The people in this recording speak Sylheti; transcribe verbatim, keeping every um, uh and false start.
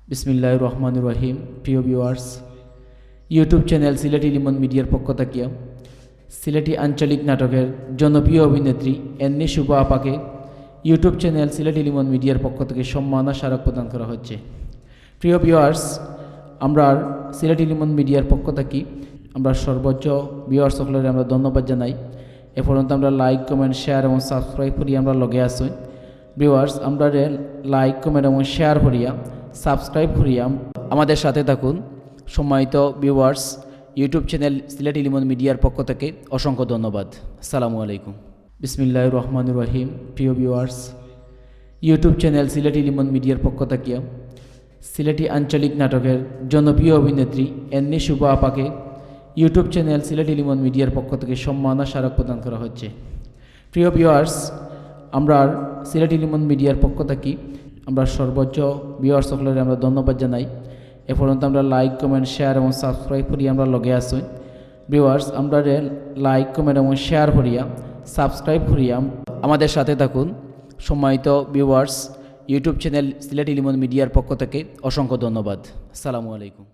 বিসমিল্লাহির রহমানির রহিম। প্রিয় ভিউয়ার্স, ইউটিউব চ্যানেল সিলেটি লিমন মিডিয়ার পক্ষ থাকিয়া সিলেটি আঞ্চলিক নাটকের জনপ্রিয় অভিনেত্রী এন্নি শুভ আপাকে ইউটিউব চ্যানেল সিলেটি লিমন মিডিয়ার পক্ষ থেকে সম্মাননা স্মারক প্রদান করা হচ্ছে। প্রিয় ভিউয়ার্স, আমরার সিলেটি লিমন মিডিয়ার পক্ষ থাকি আমরার সর্বোচ্চ ভিউয়ার্স সকলরে আমরা ধন্যবাদ জানাই। এ পর্যন্ত আমরার লাইক, কমেন্ট, শেয়ার এবং সাবস্ক্রাইব করি আমরার লগে আছইন। ভিউয়ার্স, আমরারে লাইক, কমেন্ট এবং শেয়ার করিয়া, সাবস্ক্রাইব করিয়া আমাদের সাথে থাকুন। সম্মানিত ভিউয়ার্স, ইউটিউব চ্যানেল সিলেটি লিমন মিডিয়ার পক্ষ থেকে অসংখ্য ধন্যবাদ। আসসালামু আলাইকুম। বিসমিল্লাহির রহমানির রহিম। প্রিয় ভিউয়ার্স, ইউটিউব চ্যানেল সিলেটি লিমন মিডিয়ার পক্ষ থাকিয়া সিলেটি আঞ্চলিক নাটকের জনপ্রিয় অভিনেত্রী এন্নি শুভ আপাকে ইউটিউব চ্যানেল সিলেটি লিমন মিডিয়ার পক্ষ থেকে সম্মাননা স্মারক প্রদান করা হচ্ছে। প্রিয় ভিউয়ার্স, আমরার সিলেটি লিমন মিডিয়ার পক্ষ থাকি আমরার সর্বোচ্চ ভিউয়ার্স সকলরে আমরা ধন্যবাদ জানাই। এ পর্যন্ত আমরার লাইক, কমেন্ট, শেয়ার এবং সাবস্ক্রাইব করি আমরার লগে আছইন। ভিউয়ার্স, আমরারে লাইক, কমেন্ট এবং শেয়ার করিয়া, সাবস্ক্রাইব করিয়া আমাদের সাথে থাকুন। সম্মানিত ভিউয়ার্স, ইউটিউব চ্যানেল সিলেটি লিমন মিডিয়ার পক্ষ থেকে অসংখ্য ধন্যবাদ। আসসালামু আলাইকুম।